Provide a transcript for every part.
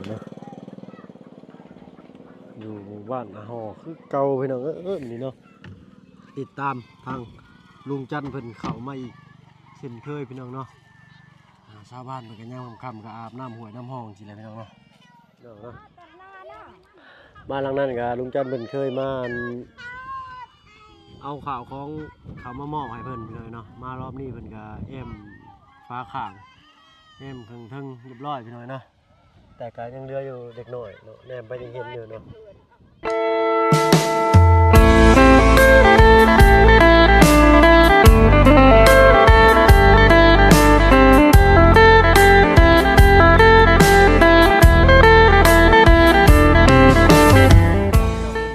ເນາະ ຢູ່ໝູ່ບ້ານອາຫໍ່ຄືເກົ່າພີ່ນ້ອງເອີຍ ນີ້ເນາະ ຕິດຕາມທາງລຸງຈັນເພິ່ນເຂົ້າມາອີກເຊັ່ນເຄີຍພີ່ນ້ອງເນາະ ອາ ຊາວບ້ານເພິ່ນກໍຍາມຄ່ຳໆກໍອາບນ້ຳຫ້ວຍນ້ຳຮ່ອງຊີ້ແຫຼະພີ່ນ້ອງເນາະ. ເນາະ ມາຫຼັງນັ້ນກໍລຸງຈັນເພິ່ນເຄີຍມາ ອັນ ເອົາຂ້າວຂອງເຂົ້າມາມອບໃຫ້ເພິ່ນພີ່ນ້ອງເນາະ ມາລອບນີ້ເພິ່ນກໍແອ້ມຝາຂ້າງ ແອ້ມເທິງໆ ຮຽບຮ້ອຍພີ່ນ້ອງເນາະ ແຕ່ກໍຍັງເຫຼືອຢູ່ເລັກນ້ອຍເນາະ ແນມໄປຍັງເຫັນຢູ່ເນາະ. ເ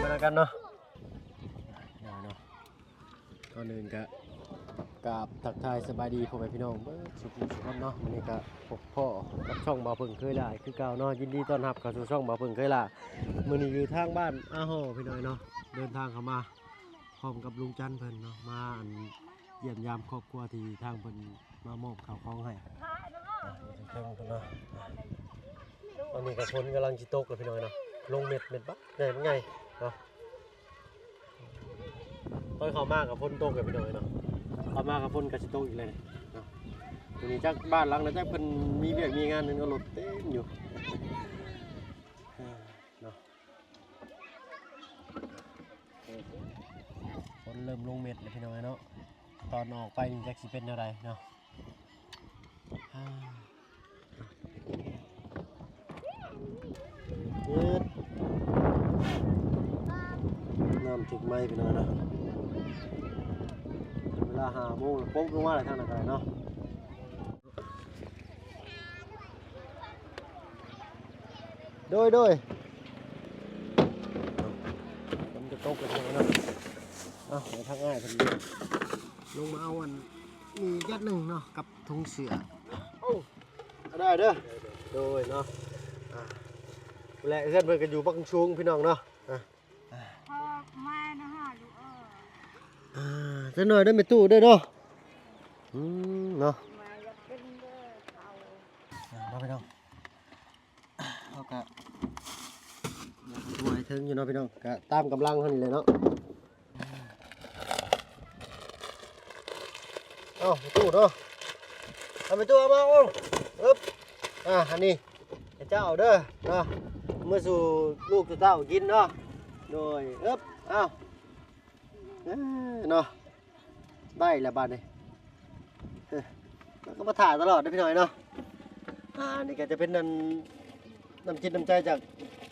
ບິ່ງນຳກັນເນາະ ເນາະ ກ່ອນອື່ນກະກາບທັກທາຍສະບາຍດີພໍ່ແມ່ພີ່ນ້ອງເບິດສູ່ຜູ້ສູ່ຄົນເນາະ ມື້ນີ້ກະພົບພໍ້ກັບຊ່ອງບ່າວເຜິ້ງເຄີຍຫຼ້າຄືເກົ່າເນາະ ຍິນດີຕ້ອນຮັບເຂົ້າສູ່ຊ່ອງບ່າວເຜິ້ງເຄີຍຫຼ້າ ມື້ນີ້ຢູ່ທາງບ້ານອາຫໍ່ພີ່ນ້ອງເນາະ ເດີນທາງເຂົ້າມາ ພ້ອມກັບລຸງຈັນເພິ່ນເນາະ ມາ ອັນ ຢ້ຽມຢາມຄອບຄົວທີ່ທາງເພິ່ນມາມອບເຂົ້າຂອງໃຫ້ ອ່າ ຢູ່ເທິງໆ ເພິ່ນເນາະ ອ່າ ຕອນນີ້ກໍຝົນກຳລັງຊິຕົກແລ້ວພີ່ນ້ອງເນາະ ລົງເມັດ ເມັດບັກໃຫຍ່ ບັກໃຫຍ່ເນາະ ຕອນເຂົ້າມາກໍຝົນຕົກແລ້ວພີ່ນ້ອງເນາະ ເຂົ້າມາກໍຝົນກໍຊິຕົກອີກແລ້ວເນາະ ມື້ນີ້ຈັກບ້ານຫຼັງໃດ ຈັກເພິ່ນມີວຽກມີງານ ເພິ່ນກໍລົດເຕັມຢູ່ ເນາະ ຝົນເລີ່ມລົງເມັດແລ້ວພີ່ນ້ອງເອີຍເນາະ ຕອນອອກໄປນີ້ຈັກຊິເປັນແນວໃດເນາະ ອ່າ ເອີ ນ້ຳຖືກໄໝ້ພີ່ນ້ອງເນາະ ເວລາຫ້າໂມງ ປົກລົງມາແລ້ວທາງນັ້ນກໍໄດ້ເນາະ. ໂດຍ ໂດຍ ມັນຈະຕົກໄປທາງນັ້ນເນາະ ເອົາ ໃຫ້ທາງອ້າຍເພິ່ນລົງມາເອົາອັນນີ້ຈັດໜຶ່ງເນາະ ກັບຖົງເສື້ອ ໂອ້ ໄດ້ເດີ ໂດຍເນາະ ອ່າ ແລະເຮືອນເພິ່ນກໍຢູ່ບັກສູງພີ່ນ້ອງເນາະ ອ່າ ພໍ່ແມ່ນະ ລູກເອີຍ ອ່າ ຈັກໜ້ອຍເດີແມ່ຕູ້ເດີເນາະ ອືມ ເນາະ ແມ່ຢາກກິນເດີເຂົ້າ ອ່າ ມາພີ່ນ້ອງ ເຮົາກະ ຢາກໃຫ້ທົ່ວໃຫ້ເຖິງຢູ່ເນາະພີ່ນ້ອງ ກະຕາມກຳລັງເຮົານີ້ແຫຼະເນາະ ເອົາຕູ້ເນາະ ເອົາຕູ້ເອົາມາ ໂອ້ ອຶບ ອ່າ ອັນນີ້ ໃຫ້ເຈົ້າເດີເນາະ ເມືອສູ່ລູກສູ່ເຕົ້າກິນເນາະ ໂດຍ ອຶບ ເອົາ ເອີ ເນາະ ໄດ້ແລ້ວບາດນີ້ ເອີ ແລ້ວກໍມາຖ້າຕະຫຼອດເດີພີ່ນ້ອງເນາະ ອ່າ ນີ້ກໍຈະເປັນອັນ ນ້ຳຈິດນ້ຳໃຈຈາກ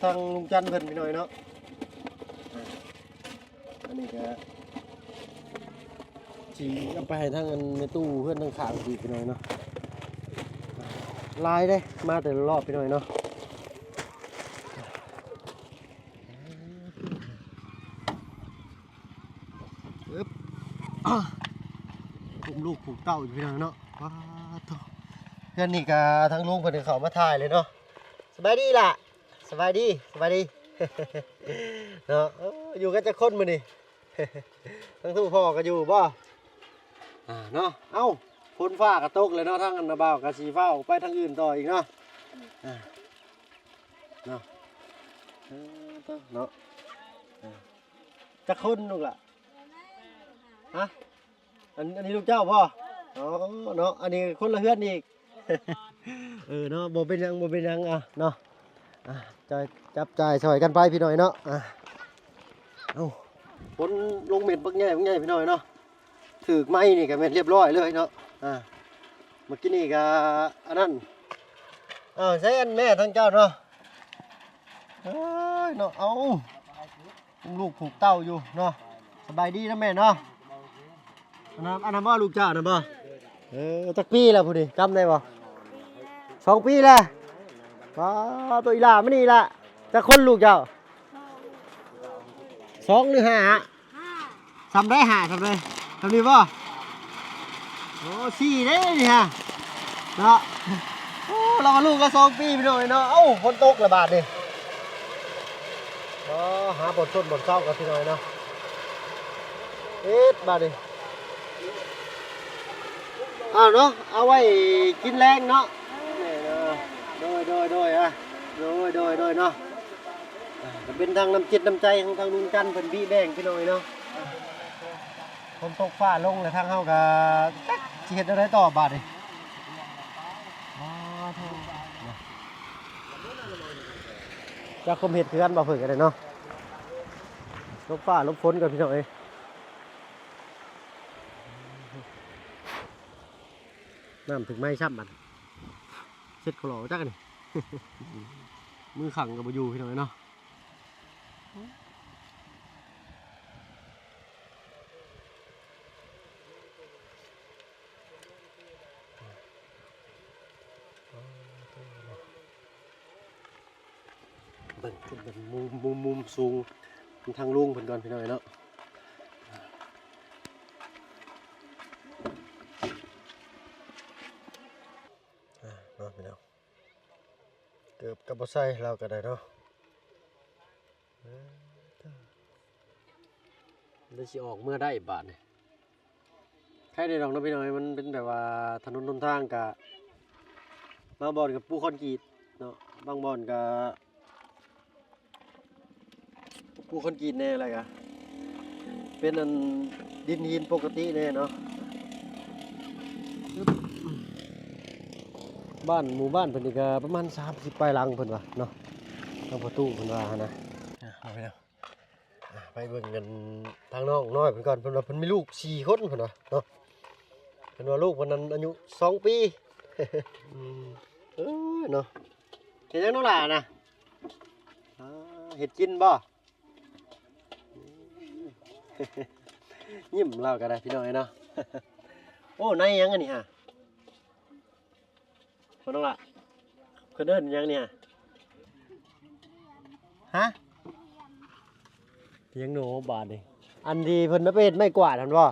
ທາງລຸງຈັນເພິ່ນພີ່ນ້ອງເນາະ ອ່າ ອັນນີ້ກໍຊິເອົາໄປໃຫ້ທາງອັນແມ່ຕູ້ເຮືອນທາງຂ້າງອີກພີ່ນ້ອງເນາະ ຫຼາຍເດ້ ມາແຕ່ລະລອບພີ່ນ້ອງເນາະ. ອຶບ ອຸ້ມລູກຜູກເຕົ້າຢູ່ພີ່ນ້ອງເນາະ ປາດໂທ້ ເຮືອນນີ້ກະທາງລຸງເພິ່ນເຂົ້າມາຖ່າຍເລີຍເນາະ ສະບາຍດີຫຼ້າ ສະບາຍດີ ສະບາຍດີ ເນາະ ເອີ ຢູ່ກັນຈັກຄົນມື້ນີ້ ທັງຕູ້ພໍ່ກໍຢູ່ບໍ່ ອ່າ ເນາະ ເອົ້າ ຝົນຟ້າກໍຕົກແລ້ວເນາະ ທາງອັນນ້າບ່າວກໍຊິຟ້າວໄປທາງອື່ນຕໍ່ອີກເນາະ ອ່າ ເນາະ ເອີ ເນາະ ອ່າ ຈັກຄົນລູກຫຼ້າ ຮະ ອັນ ອັນນີ້ລູກເຈົ້າບໍ່ ອໍ ເນາະ ອັນນີ້ຄົນລະເຮືອນອີກ ເອີ ເນາະ ບໍ່ເປັນຫຍັງ ບໍ່ເປັນຫຍັງ ອ່ະ ເນາະ ອ່ະ ຈະຈັບຈ່າຍຊ່ອຍກັນໄປພີ່ນ້ອງເນາະ ອ່ະ ເອົ້າ ຝົນລົງເມັດບັກໃຫຍ່ ບັກໃຫຍ່ພີ່ນ້ອງເນາະ ຖືກໄມ້ນີ້ກໍແມ່ນຮຽບຮ້ອຍເລີຍເນາະ ອ່າ ເມື່ອກີ້ນີ້ກໍອັນນັ້ນ ເອົ້າ ໃສອັນແມ່ທາງເຈົ້າເນາະ ເອີຍ ເນາະ ເອົ້າ ອຸ້ມລູກຜູກເຕົ້າຢູ່ເນາະ ສະບາຍດີນະແມ່ເນາະ ອັນນັ້ນ ອັນນັ້ນບໍ່ ລູກເຈົ້ານັ້ນບໍ່ ເອີ ຈັກປີແລ້ວຜູ້ນີ້ ຈຳໄດ້ບໍ່ ສອງປີແລ້ວ ປາດ ໂຕ ອີ່ຫຼ້າມານີ້ລະ ຈັກຄົນລູກເຈົ້າ ສອງ ຫຼື ຫ້າ ສ່ຳໃດ ຫ້າ ສ່ຳໃດ ສ່ຳນີ້ບໍ່ ໂອ້ ສີ່ເດ້ນີ້ຮະ ເນາະ ໂອ້ ລາວກໍລູກລະສອງປີພີ່ນ້ອງເອີຍເນາະ ເອົ້າ ຝົນຕົກລະບາດນີ້ ອໍ ຫາບ່ອນຊົນບ່ອນເຊົາກັນພີ່ນ້ອງເນາະ ເຮັດບາດນີ້ ເອົາເນາະ ເອົາໄວ້ກິນແລງເນາະ ໂດຍ ໂດຍ ໂດຍ ອ່ະ ໂດຍ ໂດຍ ໂດຍເນາະ ອ່າ ກໍເປັນທາງນ້ຳຈິດນ້ຳໃຈຂອງທາງລຸງຈັນເພິ່ນບີແບ່ງ ພີ່ນ້ອງເອີຍເນາະ. ຝົນຕົກຟ້າລົງແລ້ວ ທາງເຮົາກໍຈັກຊິເຮັດແນວໃດຕໍ່ບາດນີ້. ອໍ ໂທ້ ຈັກຄວາມເຮັດຄືກັນບໍ່ເພິ່ນກໍໄດ້ເນາະ ຫຼົບຟ້າຫຼົບຝົນກ່ອນ ພີ່ນ້ອງເອີຍ. ນ້ຳຖືກໄມ້ຊ້ຳບັດ ເຊັດເຂົ້າຫຼໍ່ຈັກອັນນີ້ ມືຂັງກໍບໍ່ຢູ່ ພີ່ນ້ອງເອີຍເນາະ. ເບິ່ງ ເບິ່ງມຸມ ມຸມ ມຸມສູງທາງລຸງເພິ່ນກ່ອນ ພີ່ນ້ອງເນາະ. ອ່າ ເນາະ ພີ່ນ້ອງ ເກີບກໍບໍ່ໃສ່ລາວກໍໄດ້ເນາະ. ເອີ ແລ້ວຊິອອກເມື່ອໃດບາດນີ້? ໃຄແດ່ດອກເນາະ ພີ່ນ້ອງເອີຍ ມັນເປັນແບບວ່າຖະໜົນຫົນທາງກະ ບາງບ່ອນກະປູຄອນກຣີດເນາະ ບາງບ່ອນກະ ປູຄອນກຣີດແດ່ ແລ້ວກະເປັນອັນດິນຫີນປົກກະຕິແດ່ເນາະ. ບ້ານ ໝູ່ບ້ານເພິ່ນນີ້ກະປະມານສາມສິບປາຍຫຼັງເພິ່ນວ່າເນາະ ທາງພໍ່ຕູ້ເພິ່ນວ່າຫັ້ນນະ. ອ່າ ໄປເບິ່ງກັນທາງນ້ອງນ້ອຍເພິ່ນກ່ອນ ເພິ່ນວ່າເພິ່ນມີລູກສີ່ຄົນເພິ່ນວ່າເນາະ ເພິ່ນວ່າລູກເພິ່ນນັ້ນອາຍຸສອງປີ. ເອີເນາະ ເຮັດຫຍັງນ້ອງຫຼ້ານະ? ອ່າ ເຮັດກິນບໍ່? ຍິ້ມລາວກໍໄດ້ ພີ່ນ້ອງເອີຍເນາະ. ໂອ້ ໃນຫຍັງອັນນີ້ຫາ? ບໍ່ຕ້ອງລະ ເພິ່ນເອີ້ນຫຍັງນີ້ຫາ? ຮະ? ຫຍັງໂນບາດນີ້ ອັນທີ່ເພິ່ນເອົາໄປເຮັດໄມ້ກວາດຫັ້ນບໍ່?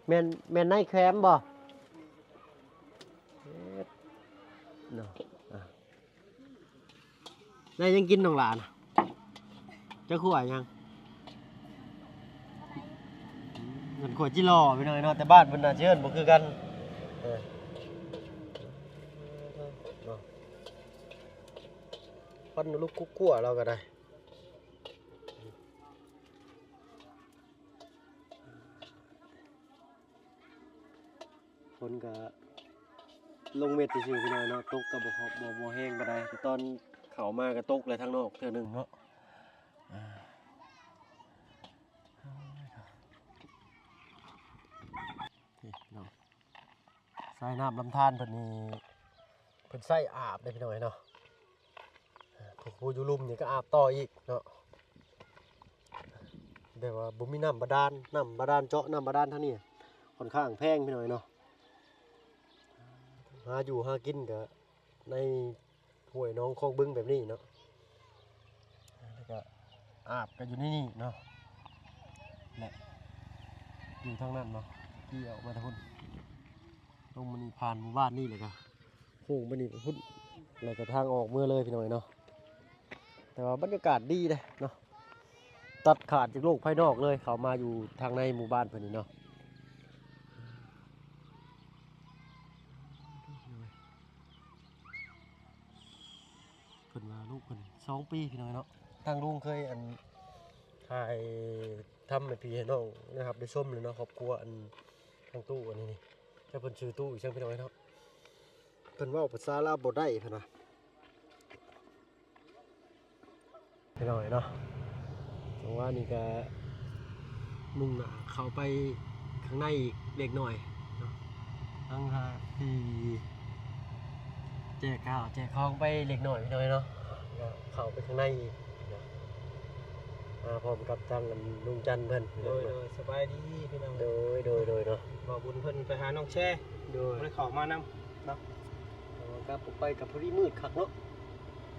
ແມ່ນ ແມ່ນໄນແຄມບໍ່? ເນາະ ອ່າ ໄດ້ຫຍັງກິນນ້ອງຫຼ້ານະ? ເຈົ້າຂົ້ວຫຍັງ? ເພິ່ນຂົ້ວຈິຫຼໍ່ ພີ່ນ້ອງເນາະ ແຕ່ບ້ານເພິ່ນນະ ຊິເອີ້ນບໍ່ຄືກັນ. ເອີ ເນາະ ຄວັນລຸກຄຸກຂົ້ວລາວກໍໄດ້. ຝົນກະລົງເມັດຊື່ໆ ພີ່ນ້ອງເນາະ ຕົກກະບໍ່ ບໍ່ ບໍ່ແຮງປານໃດ ແຕ່ຕອນເຂົ້າມາກະຕົກແລ້ວທາງນອກເທື່ອໜຶ່ງເນາະ. ອ່າ ນີ້ເນາະ ສາຍນ້ຳລຳທານເພິ່ນນີ້ ເພິ່ນໃຊ້ອາບເດ້ ພີ່ນ້ອງເອີຍເນາະ. ຜູ້ ຜູ້ຢູ່ລຸ່ມນີ້ກໍອາບຕໍ່ອີກເນາະ ແບບວ່າບໍ່ມີນ້ຳບາດານ ນ້ຳບາດານ ເຈາະນ້ຳບາດານທາງນີ້ຄ່ອນຂ້າງແພງ ພີ່ນ້ອງເນາະ. ຫາຢູ່ຫາກິນກໍໃນຫ້ວຍໜອງຄອງບຶງແບບນີ້ເນາະ ແລ້ວກໍອາບກໍຢູ່ໃນນີ້ເນາະ ແລະ ຢູ່ທາງນັ້ນເນາະ ທີ່ອອກມາທາງພຸ້ນ ລົງມານີ້ ຜ່ານໝູ່ບ້ານນີ້ ແລ້ວກໍໂຄ້ງໄປນີ້ພຸ້ນ ແລ້ວກໍທາງອອກເມືອເລີຍ ພີ່ນ້ອງເອີຍເນາະ. ແຕ່ວ່າບັນຍາກາດດີເດ້ເນາະ ຕັດຂາດຈາກໂລກພາຍນອກເລີຍ ເຂົ້າມາຢູ່ທາງໃນໝູ່ບ້ານເພິ່ນນີ້ເນາະ. ເພິ່ນວ່າລູກເພິ່ນສອງປີ ພີ່ນ້ອງເນາະ. ທາງລຸງເຄີຍ ອັນ ຖ່າຍທຳໃຫ້ພີ່ໃຫ້ນ້ອງໄດ້ຮັບໄດ້ຊົມແລ້ວເນາະ ຄອບຄົວ ອັນ ທາງຕູ້ ອັນນີ້ນີ້ ຈັກເພິ່ນຊື່ຕູ້ອີ່ຫຍັງ ພີ່ນ້ອງເນາະ. ເພິ່ນເວົ້າພາສາລາວບໍ່ໄດ້ເພິ່ນວ່າ ພີ່ນ້ອງເນາະ. ຈັງຫວະນີ້ກະມຸ່ງໜ້າເຂົ້າໄປຂ້າງໃນອີກເລັກນ້ອຍເນາະ ຫຼັງຈາກທີ່ແຈກຂ້າວແຈກຂອງໄປເລັກນ້ອຍ ພີ່ນ້ອງເນາະ ກະເຂົ້າໄປຂ້າງໃນອີກເນາະ ມາພ້ອມກັບທາງ ອັນ ລຸງຈັນເພິ່ນ. ໂດຍ ໂດຍ ສະບາຍດີພີ່ນ້ອງ. ໂດຍ ໂດຍ ໂດຍເນາະ ບ່າວບຸນເພິ່ນໄປຫານ້ອງແຊ ໂດຍ ບໍ່ໄດ້ເຂົ້າມານຳເນາະ. ເອີ ກັບອອກໄປກໍພໍດີມືດຄັກເນາະ.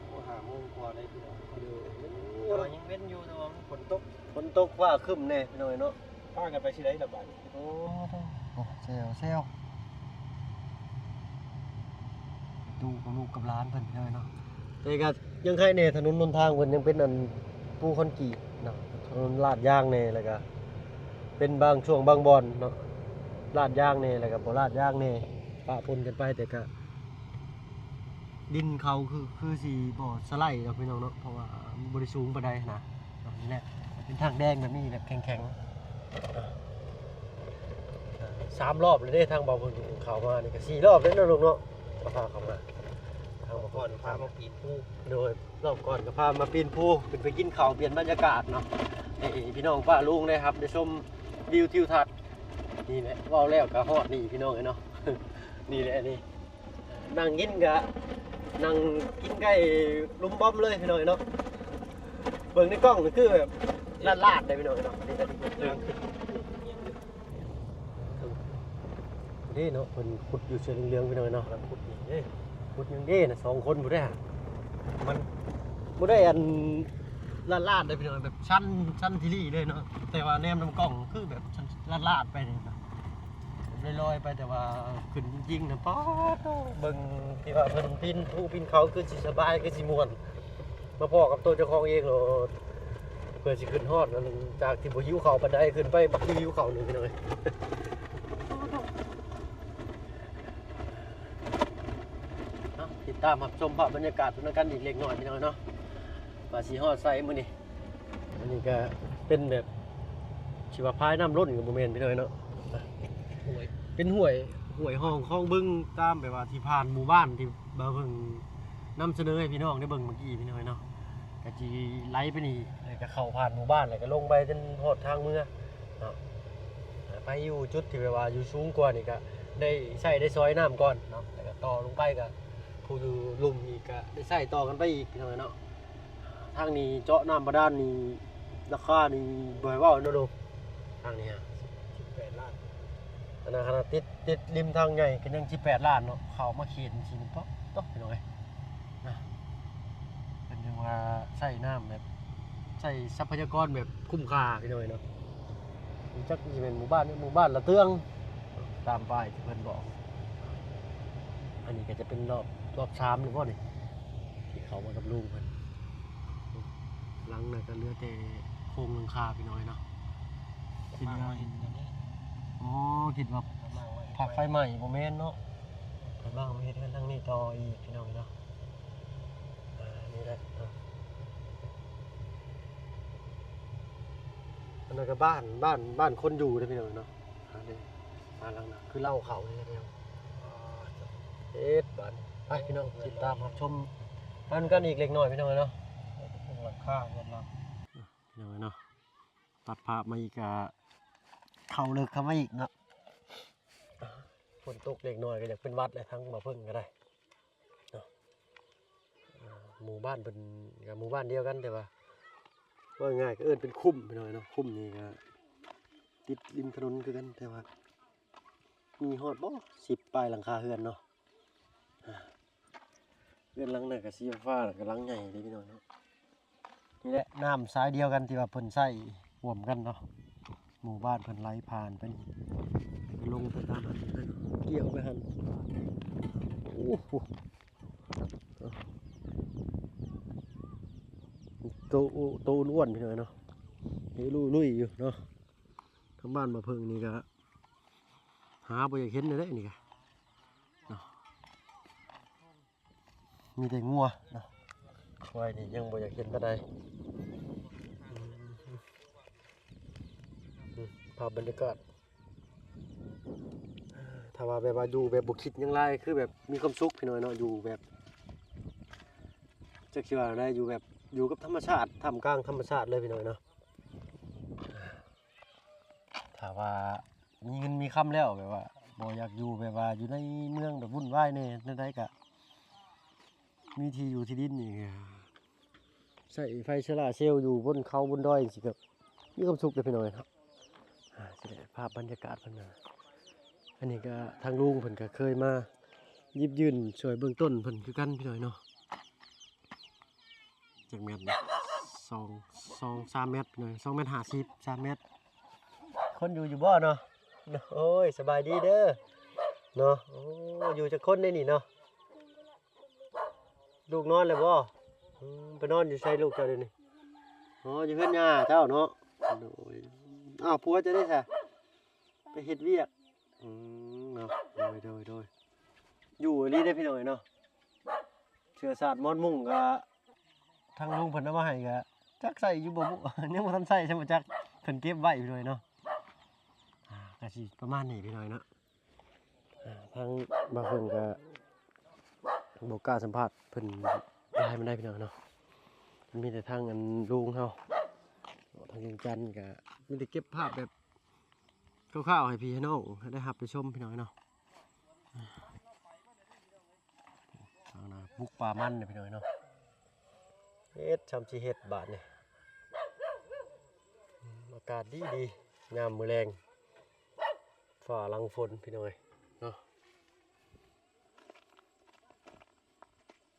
ໂອ້ ຫ້າໂມງກວ່າໄດ້ພີ່ນ້ອງ. ໂດຍ ແຕ່ວ່າຍັງເວັນຢູ່ ແຕ່ວ່າມັນຝົນຕົກ ຝົນຕົກຟ້າຄຶ້ມແດ່ພີ່ນ້ອງເນາະ. ພາກັນໄປຊິໃດລະບາດນີ້? ໂອ້ ໂອ້ ແຊວ ແຊວ ຕູ້ກັບລູກກັບຫຼານເພິ່ນພີ່ນ້ອງເນາະ. ແຕ່ກໍຍັງໄຄແດ່ ຖະໜົນຫົນທາງເພິ່ນຍັງເປັນອັນປູຄອນກຣີດເນາະ ຖະໜົນລາດຍາງແດ່ ແລ້ວກໍເປັນບາງຊ່ວງບາງບ່ອນເນາະ ລາດຍາງແດ່ ແລ້ວກໍບໍ່ລາດຍາງແດ່ ປະປົນກັນໄປ ແຕ່ກໍ ດິນເຂົາຄື ຄືຊິບໍ່ສະໄລດອກພີ່ນ້ອງເນາະ ເພາະວ່າມັນບໍ່ໄດ້ສູງປານໃດນະ. ນີ້ແຫຼະ ເປັນທາງແດງແບບນີ້ ແບບແຂງໆ ສາມລອບແລ້ວເດ້ ທາງບ່າວເພິ່ນເຂົ້າມານີ້ກໍສີ່ລອບແລ້ວເນາະລຸງເນາະ ກໍພາເຂົ້າມາ. ທາງບ່າວເພິ່ນພາມາປີນພູ ໂດຍ ລອບກ່ອນກໍພາມາປີນພູ ຂຶ້ນໄປກິນເຂົ້າ ປ່ຽນບັນຍາກາດເນາະ ໃຫ້ພີ່ນ້ອງປ້າລຸງໄດ້ຮັບໄດ້ຊົມວິວທິວທັດ. ນີ້ແຫຼະ ເວົ້າແລ້ວກໍຮອດນີ້ພີ່ນ້ອງເອີຍເນາະ ນີ້ແຫຼະນີ້ ນັ່ງກິນກະນັ່ງກິນໃກ້ລຸ່ມບອມເລີຍພີ່ນ້ອງເນາະ. ເບິ່ງໃນກ້ອງນີ້ຄືແບບລາດໆເດ້ພີ່ນ້ອງເນາະ. ນີ້ກໍເຖິງເດ້ເນາະ ເພິ່ນຂຸດຢູ່ເສືອເຫຼືອງໆ ພີ່ນ້ອງເນາະ. ກຳລັງຂຸດນີ້ເດ້ ຂຸດຫຍັງເດ້ນະ ສອງຄົນຜູ້ໃດ ມັນບໍ່ໄດ້ອັນລາດໆເດ້ພີ່ນ້ອງ ແບບຊັນ ຊັນທີລີເລີຍເນາະ. ແຕ່ວ່າແນມນຳກ້ອງຄືແບບຊັນ ລາດໆໄປນີ້ນະ ລອຍໆໄປ ແຕ່ວ່າຂຶ້ນຈິງໆນະ ປາດໂທ້ ເບິ່ງທີ່ວ່າເພິ່ນປີນພູປີນເຂົາ ຄືຊິສະບາຍ ຄືຊິມ່ວນ. ມາພໍ້ກັບໂຕເຈົ້າຂອງເອງໂລດ ເພື່ອຊິຂຶ້ນຮອດ ຫຼັງຈາກທີ່ບໍ່ຫິວເຂົ້າປານໃດ ຂຶ້ນໄປບັກຫິວເຂົ້ານີ້ພີ່ນ້ອງເອີຍ. ເອົາ ຕິດຕາມຮັບຊົມພາບບັນຍາກາດນຳກັນອີກເລັກນ້ອຍພີ່ນ້ອງເນາະ ວ່າຊິຮອດໃສມື້ນີ້. ອັນນີ້ກໍເປັນແບບ ຊິວ່າພາຍນ້ຳລົ້ນກໍບໍ່ແມ່ນພີ່ນ້ອງເນາະ ຫ້ວຍ ເປັນຫ້ວຍ ຫ້ວຍຮ່ອງຄອງບຶງ ຕາມແບບວ່າທີ່ຜ່ານໝູ່ບ້ານທີ່ບ່າວເພິ່ງນຳສະເໜີໃຫ້ພີ່ນ້ອງໄດ້ເບິ່ງເມື່ອກີ້ພີ່ນ້ອງເນາະ. ກໍຊິໄຫຼໄປນີ້ ແລ້ວກໍເຂົ້າຜ່ານໝູ່ບ້ານ ແລ້ວກໍລົງໄປຈົນຮອດທາງເມືອເນາະ ໄປຢູ່ຈຸດທີ່ແບບວ່າຢູ່ສູງກວ່ານີ້ ກໍໄດ້ໃຊ້ໄດ້ສອຍນ້ຳກ່ອນເນາະ ແລ້ວກໍຕໍ່ລົງໄປ ກໍຜູ້ຢູ່ລຸ່ມອີກ ກໍໄດ້ໃຊ້ຕໍ່ກັນໄປອີກພີ່ນ້ອງເນາະ. ທາງນີ້ເຈາະນ້ຳບາດານນີ້ ລາຄານີ້ບໍ່ໃຫ້ເວົ້າເນາະລຸງ ທາງນີ້ຮະ ສິບແປດລ້ານ. ອັນນັ້ນຂະໜາດຕິດ ຕິດລິມທາງໃຫຍ່ກໍຍັງສິບແປດລ້ານເນາະ ເຂົ້າມາເຂດນີ້ຊິເປັນປອກຕອກພີ່ນ້ອງເອີຍນະ. ເພິ່ນຈັ່ງວ່າໃຊ້ນ້ຳແບບ ໃຊ້ຊັບພະຍາກອນແບບຄຸ້ມຄ່າພີ່ນ້ອງເອີຍເນາະ. ຈັກຊິແມ່ນໝູ່ບ້ານ ໝູ່ບ້ານລະເຕືອງ ຕາມປ້າຍທີ່ເພິ່ນບອກ. ອັນນີ້ກໍຈະເປັນລອບ ລອບສາມແລ້ວບໍ່ນີ້ ທີ່ເຂົ້າມາກັບລຸງເພິ່ນ. ຫຼັງນັ້ນກໍເຫຼືອແຕ່ໂຄງຫຼັງຄາພີ່ນ້ອງເນາະ. ຄິດວ່າ ອໍ ຄິດວ່າພັກໄຟໄໝ້ ບໍ່ແມ່ນເນາະ ເພິ່ນວ່າມາເຮັດເຮືອນທາງນີ້ຕໍ່ອີກພີ່ນ້ອງເນາະ. ອ່າ ນີ້ແຫຼະເນາະ ອັນນັ້ນກໍບ້ານ ບ້ານ ບ້ານຄົນຢູ່ເດ້ພີ່ນ້ອງເນາະ. ອ່າ ເດ້ ບ້ານຫຼັງນັ້ນຄືເລົ່າເຂົານີ້ແຫຼະພີ່ນ້ອງ. ອ່າ ເຮັດບ້ານ ໄປພີ່ນ້ອງ ຕິດຕາມຮັບຊົມນຳກັນອີກເລັກນ້ອຍພີ່ນ້ອງເນາະ. ຫຼັງຄາເຮືອນຫຼັງ ພີ່ນ້ອງເນາະ. ຕັດພາບມາອີກກະເຂົ້າເລິກເຂົ້າມາອີກເນາະ. ຝົນຕົກເລັກນ້ອຍກໍຢາກເປັນຫວັດແຫຼະ ທາງບ່າວເພິ່ງກໍໄດ້ເນາະ. ອ່າ ໝູ່ບ້ານເພິ່ນກໍໝູ່ບ້ານດຽວກັນ ແຕ່ວ່າ ເວົ້າງ່າຍໆກໍເອີ້ນເປັນຄຸ້ມພີ່ນ້ອງເນາະ. ຄຸ້ມນີ້ກໍຕິດລິມຖະໜົນຄືກັນ ແຕ່ວ່າມີຮອດບໍ່ ສິບປາຍຫຼັງຄາເຮືອນເນາະ. ອ່າ ເຮືອນຫຼັງນັ້ນກໍສີຟ້າ ແລ້ວກໍຫຼັງໃຫຍ່ເດ້ພີ່ນ້ອງເນາະ. ນີ້ແຫຼະ ນ້ຳສາຍດຽວກັນທີ່ວ່າເພິ່ນໃຊ້ຮ່ວມກັນເນາະ. ໝູ່ບ້ານເພິ່ນໄຫຼຜ່ານໄປນີ້ ແລ້ວກໍລົງໄປຕາມຫັ້ນ ກ່ຽວໄປຫັ້ນ. ໂອ້ໂຫ ໂຕ ໂຕອ້ວນໆ ພີ່ນ້ອງເນາະ ເຮລຸລຸຍຢູ່ເນາະ. ທາງບ້ານບ່າວເພິ່ງນີ້ກໍຫາບໍ່ຢາກເຫັນແລ້ວເດ້ນີ້ກໍເນາະ. ມີແຕ່ງົວເນາະ ຄວາຍນີ້ຍັງບໍ່ຢາກເຫັນປານໃດ. ອືມ ພາບບັນຍາກາດ ຖ້າວ່າແບບວ່າຢູ່ແບບບໍ່ຄິດຫຍັງຫຼາຍ ຄືແບບມີຄວາມສຸກພີ່ນ້ອງເນາະ. ຢູ່ແບບ ຈັກຊິວ່າແນວໃດ ຢູ່ແບບ ຢູ່ກັບທຳມະຊາດ ທ່າມກາງທຳມະຊາດເລີຍພີ່ນ້ອງເນາະ. ຖ້າວ່າມີເງິນມີຄຳແລ້ວ ແບບວ່າບໍ່ຢາກຢູ່ ແບບວ່າຢູ່ໃນເມືອງແບບວຸ່ນວາຍແດ່ ແນວໃດກະມີທີ່ຢູ່ທີ່ດິນນີ້ ໃຊ້ໄຟໂຊລາເຊວຢູ່ບົນເຂົາບົນດອຍຈັ່ງຊີ້ ກໍມີຄວາມສຸກເດ້ພີ່ນ້ອງເນາະ. ອ່າ ຊິໄດ້ພາບບັນຍາກາດເພິ່ນນະ. ອັນນີ້ກໍທາງລຸງເພິ່ນກໍເຄີຍມາຫຍິບຍື່ນຊ່ວຍເບື້ອງຕົ້ນເພິ່ນຄືກັນພີ່ນ້ອງເນາະ. ຈັກແມັດນີ້ ສອງ ສອງ ສາມແມັດເນາະ ສອງແມັດຫ້າສິບ ສາມແມັດ. ຄົນຢູ່ຢູ່ບໍ່ເນາະ? ໂອ້ຍ ສະບາຍດີເດີເນາະ. ໂອ້ ຢູ່ຈັກຄົນໃນນີ້ເນາະ? ລູກນອນແລ້ວບໍ່? ອືມ ໄປນອນຢູ່ໃສລູກເຈົ້າດຽວນີ້? ອໍ ຢູ່ເຮືອນຍ່າເຈົ້າເນາະ. ໂດຍ ອ້າວ ຜົວເຈົ້າເດ້ຊະ? ໄປເຮັດວຽກ. ອືມ ເນາະ ໂດຍ ໂດຍ ໂດຍ. ຢູ່ອີ່ຫຼີເດ້ພີ່ນ້ອງເອີຍເນາະ. ສື້ອສາດໝອນມຸ້ງກໍ ທາງລຸງເພິ່ນເອົາມາໃຫ້ກໍຈັກໃຊ້ຢູ່ບໍ່ບຸ ຍັງບໍ່ທັນໃຊ້ຊ້ຳບໍ່ຈັກ ເພິ່ນເກັບໄວ້ພີ່ນ້ອງເນາະ. ອ່າ ກໍຊິປະມານນີ້ພີ່ນ້ອງເນາະ. ອ່າ ທາງບ່າວເພິ່ນກໍບໍ່ກ້າສຳພາດເພິ່ນຫຼາຍປານໃດພີ່ນ້ອງເນາະ. ມີແຕ່ທາງອັນລຸງເຮົາ ທາງລຸງຈັນກໍມີແຕ່ເກັບພາບແບບຄ່າວໆໃຫ້ພີ່ໃຫ້ນ້ອງໄດ້ຮັບໄດ້ຊົມພີ່ນ້ອງເນາະ. ທາງນາປູກປາມັນເດ້ພີ່ນ້ອງເນາະ. ເຮັດຊ່ຳຊິເຮັດບາດນີ້ ອາກາດດີໆ ຍາມມື້ແລງ ຟ້າຫຼັງຝົນພີ່ນ້ອງເອີຍເນາະ.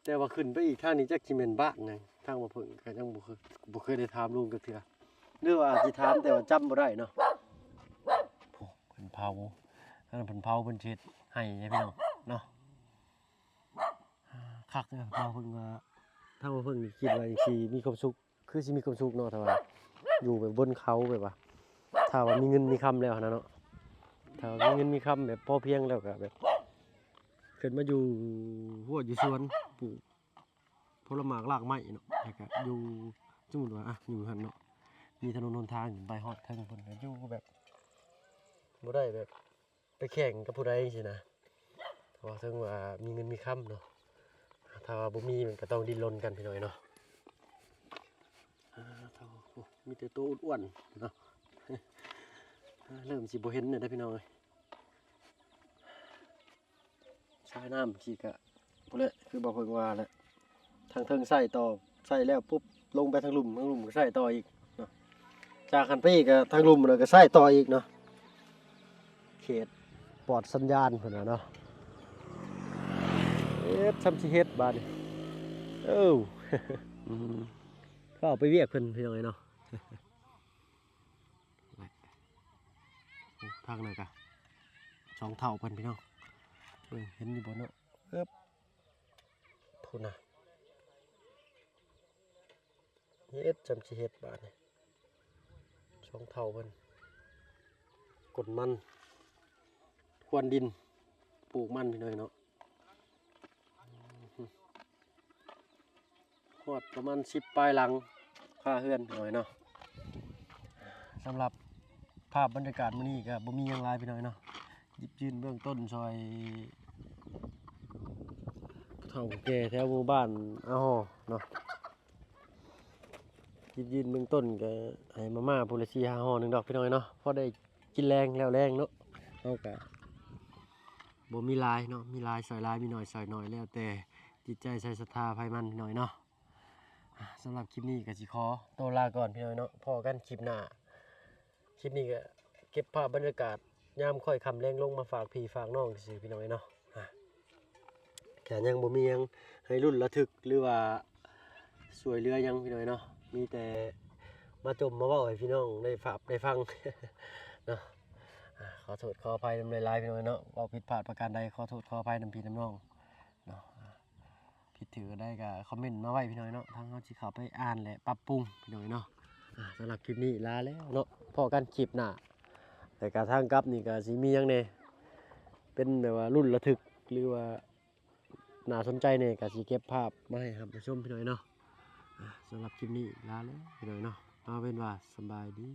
ແຕ່ວ່າຂຶ້ນໄປອີກທາງນີ້ ຈັກຊິແມ່ນບ້ານຫຍັງ ທາງບ່າວເພິ່ນກໍຍັງບໍ່ເຄີຍ ບໍ່ເຄີຍໄດ້ຖາມລຸງຈັກເທື່ອ ຫຼືວ່າອາດຊິຖາມແຕ່ວ່າຈຳບໍ່ໄດ້ເນາະ. ໂອ້ ເພິ່ນເຜົາ ອັນນັ້ນເພິ່ນເຜົາ ເພິ່ນຊິເຮັດໄຮ່ໃຫ້ພີ່ນ້ອງເນາະ. ຄັກເດ້ ເວົ້າເພິ່ນວ່າ ທາງເພິ່ນນີ້ຄິດວ່າຊິມີຄວາມສຸກ ຄືຊິມີຄວາມສຸກເນາະ ຖ້າວ່າຢູ່ແບບບົນເຂົາ ແບບວ່າ ຖ້າວ່າມີເງິນມີຄຳແລ້ວຫັ້ນນະເນາະ. ຖ້າວ່າມີເງິນມີຄຳແບບພໍພຽງແລ້ວ ກໍແບບຂຶ້ນມາຢູ່ຮົ້ວຢູ່ສວນ ປູກຜົນລະໝາກລາກໄມ້ເນາະ ແລ້ວກໍຢູ່ ສົມມຸດວ່າ ອະ ຢູ່ຫັ້ນເນາະ ມີຖະໜົນຫົນທາງຂຶ້ນໄປຮອດເທິງພຸ້ນ ກໍຢູ່ແບບບໍ່ໄດ້ແບບ ໄປແຂ່ງກັບຜູ້ໃດຈັ່ງຊີ້ນະ ເພາະວ່າເຖິງວ່າມີເງິນມີຄຳເນາະ ຖ້າວ່າບໍ່ມີມັນກໍຕ້ອງດີ້ນລົນກັນພີ່ນ້ອງເນາະ. ອ່າ ໂອ້ ມີແຕ່ໂຕອ້ວນໆເນາະ ເລີ່ມຊິບໍ່ເຫັນແລ້ວເດ້ພີ່ນ້ອງເອີຍ. ສາຍນ້ຳທີ່ກະພຸ້ນແຫຼະ ຄືບ່າວເພິ່ນວ່າແຫຼະ ທາງເທິງໃຊ້ຕໍ່ ໃຊ້ແລ້ວປຸບລົງໄປທາງລຸ່ມ ທາງລຸ່ມກໍໃຊ້ຕໍ່ອີກເນາະ. ຈາກຫັ້ນໄປອີກກໍທາງລຸ່ມແລ້ວກໍໃຊ້ຕໍ່ອີກເນາະ ເຂດປອດສັນຍານເພິ່ນວ່າເນາະ. ເຮັດຊ່ຳຊິເຮັດບາດນີ້ ເອີ ເວົ້າໄປວຽກເພິ່ນພີ່ນ້ອງເອີຍເນາະ. ໂອ້ ທາງນັ້ນກະສອງເຖົ້າເພິ່ນພີ່ນ້ອງ ເບິ່ງເຫັນຢູ່ບໍ່ເນາະ ເອີບ ພຸ້ນນະ ເຮັດຊ່ຳຊິເຮັດບາດນີ້ ສອງເຖົ້າເພິ່ນ ກົນມັນ ຄວນດິນ ປູກມັນພີ່ນ້ອງເນາະ. ຮອດປະມານສິບປາຍຫຼັງ ຄາເຮືອນພີ່ນ້ອງເນາະ. ສຳລັບພາບບັນຍາກາດມື້ນີ້ກໍບໍ່ມີຫຍັງຫຼາຍພີ່ນ້ອງເນາະ ຫຍິບຍື່ນເບື້ອງຕົ້ນຊ່ອຍຜູ້ເຖົ້າຜູ້ແກ່ແຖວໝູ່ບ້ານອາຫໍ່ເນາະ. ຫຍິບຍື່ນເບື້ອງຕົ້ນກໍໃຫ້ມາມ່າຜູ້ລະສີ່ຫ້າຫໍ່ໜຶ່ງດອກພີ່ນ້ອງເນາະ ພໍໄດ້ກິນແລງແລ້ວແລງເນາະ. ເຮົາກໍບໍ່ມີຫຼາຍເນາະ ມີຫຼາຍຊ່ອຍຫຼາຍ ມີໜ້ອຍຊ່ອຍໜ້ອຍ ແລ້ວແຕ່ຈິດໃຈໃສ່ສັດທາໃຜມັນພີ່ນ້ອງເນາະ. ອ່າ ສຳລັບຄລິບນີ້ກໍຊິຂໍໂຕລາກ່ອນພີ່ນ້ອງເນາະ ພໍ້ກັນຄລິບໜ້າ. ຄລິບນີ້ກໍເກັບພາບບັນຍາກາດຍາມຄ້ອຍຄ່ຳແລງລົງມາຝາກພີ່ຝາກນ້ອງຊື່ໆ ພີ່ນ້ອງເອີຍເນາະ. ອ່າ ກະຍັງບໍ່ມີຫຍັງໃຫ້ລຸ້ນລະທຶກ ຫຼືວ່າຊ່ວຍເຫຼືອຫຍັງພີ່ນ້ອງເນາະ ມີແຕ່ມາຈົ່ມມາເວົ້າໃຫ້ພີ່ນ້ອງໄດ້ຟັງໄດ້ຟັງເນາະ. ອ່າ ຂໍໂທດຂໍອະໄພນຳຫຼາຍໆ ພີ່ນ້ອງເນາະ ເວົ້າຜິດພາດປະການໃດ ຂໍໂທດຂໍອະໄພນຳພີ່ນຳນ້ອງເນາະ. ຜິດຖືກອັນໃດກໍຄອມເມັນມາໄວ້ພີ່ນ້ອງເນາະ ທາງເຮົາຊິເຂົ້າໄປອ່ານ ແລະ ປັບປຸງພີ່ນ້ອງເນາະ. ອ່າ ສຳລັບຄລິບນີ້ລາແລ້ວເນາະ ພໍ້ກັນຄລິບໜ້າ. ແຕ່ກະທາງກັບນີ້ກໍຊິມີຫຍັງແດ່ ເປັນແບບວ່າລຸ້ນລະທຶກ ຫຼືວ່າໜ້າສົນໃຈແດ່ ກໍຊິເກັບພາບມາໃຫ້ຮັບມາຊົມພີ່ນ້ອງເນາະ. ອ່າ ສຳລັບຄລິບນີ້ລາແລ້ວພີ່ນ້ອງເນາະ ເອົາເປັນວ່າສະບາຍດີ.